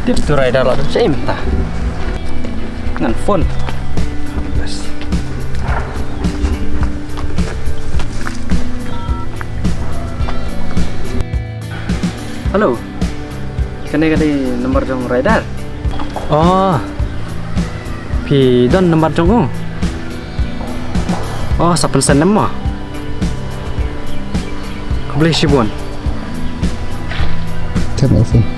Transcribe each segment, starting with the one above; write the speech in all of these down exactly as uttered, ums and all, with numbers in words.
Tip tu rider la tu same ta. Ngan phone. Hello. Kane kane number jong rider. Oh. Phi don number jong u. Oh, sa pynsend mo. Khublei shibun. Tip mo phone.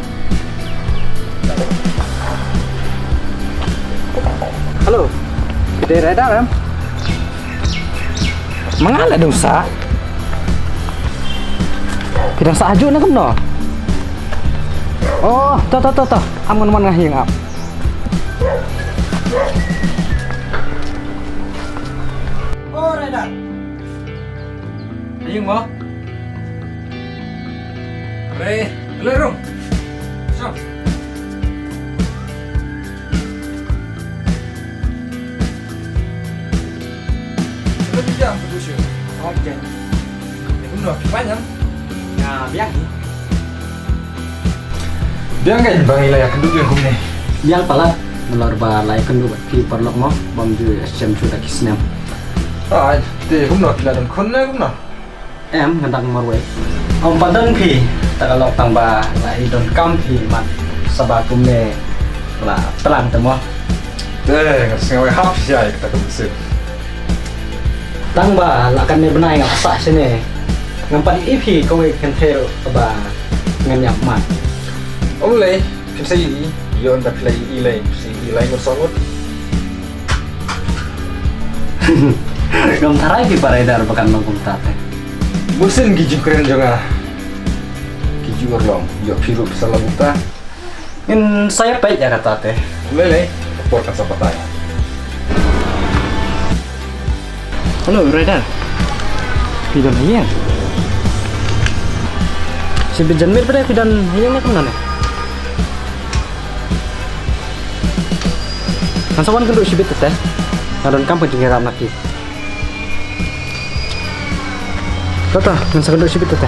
Hello. Phi dei rider em? Ma nga la dang sah. Phi dang sah hajuh na kumno? Oh, to to to to. Am ngan wan nga hiang ap. Oh, rider. Ayung mo. Re, le rung. Song. Lo ti jam tu shu. Oke. Kumno ki panjang? Nga biang hi. Biang kan bang ila ya kendu yang kumne. Biang palat. Nalor ba lai kendu ba ki parlok mo bam ju sem shu da ki snem. Ah, te kumno kila dan khun ne kumno? Em, ngan dang marwei. Om padan phi, ta ka lok tang ba la i don kam phi mat saba kumne la tlang te mo. Te, ngan sngew hap shai kata ka musim. Tang ba la kan ne bnai nga sa shane. Ngam pat i phi kawei kan thero ba ngan yap mat. Om lei. Phin sa ïohi, ïoh nda phi la ïohi lei, phi sa ïohi lei ngut sa ngut. Ngam tharai phi ba rider ba kan long kumta te. Bun sien ki jingkren jong nga ki ju urlong, ïoh phi ruh phi sa long kumta. Ngin sa ïa peit ïa kata te. Lei lei, ka por kan sa batai. Hello, rider. Phi don ha ïing? Shibit janmiet pat phi don ha ïing ne kumno ne? Ngan sa wan kynduh shibit te. Nga don kam ka jingïarap na phi. To to, ngan sa kynduh shibit te.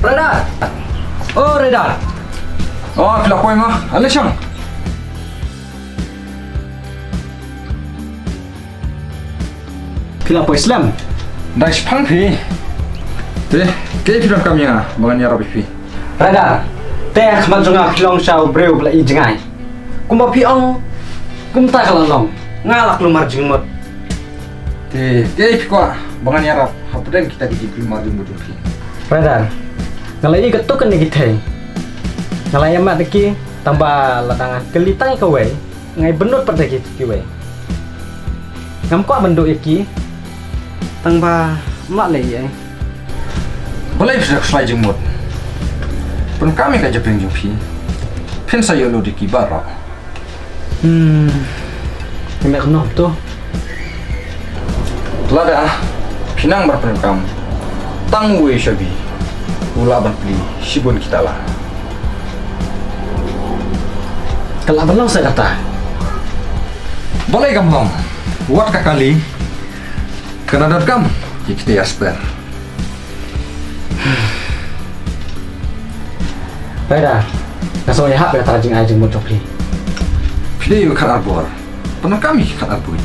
Radar! Oh, radar! Oh, phi la poi ma. Ale shong. Phi la poi slem. Dang shipang phi. Te, kaei phi donkam ïa nga ba ngan ïarap ïa phi? Radar. Te ha khmat jong nga phi long sha u briew ba la i jngai. Kumba phi ong kumta ka la long. Nga la kulmar jingmut. Te, kaei phi kwah ba ngan ïarap hapdeng kita ki jingkulmar jingmut jong phi? Radar. Nga la i katto katne ki thei. Nga la ïa mad da ki tang ba la dang kylli tang ïa kawei. Nga ai bynnud pat da ki kiwei. Ngam kwah ban duh ïa ki. Tang ba ym lah leh ei ei. Balei phi sa khuslai jingmut? Pynkam ïa ka jabieng jong phi. Phin sa ïoh lut ïa ki baroh. Hmm. Ngam ïa kumno to. Lada phi nang ban pynkam tang uwei shabi u lah ban plie shibun ki tala. Ka lah ban long sa kata. Balei kam long? Wat ka kali ka na donkam ïa kita ïa sper. Paida, nga sngew ïahap ïa kata ka jingai jingmut jong phi. Phi dei u khat arbor. Pyndonkam ïa ki khat arbor.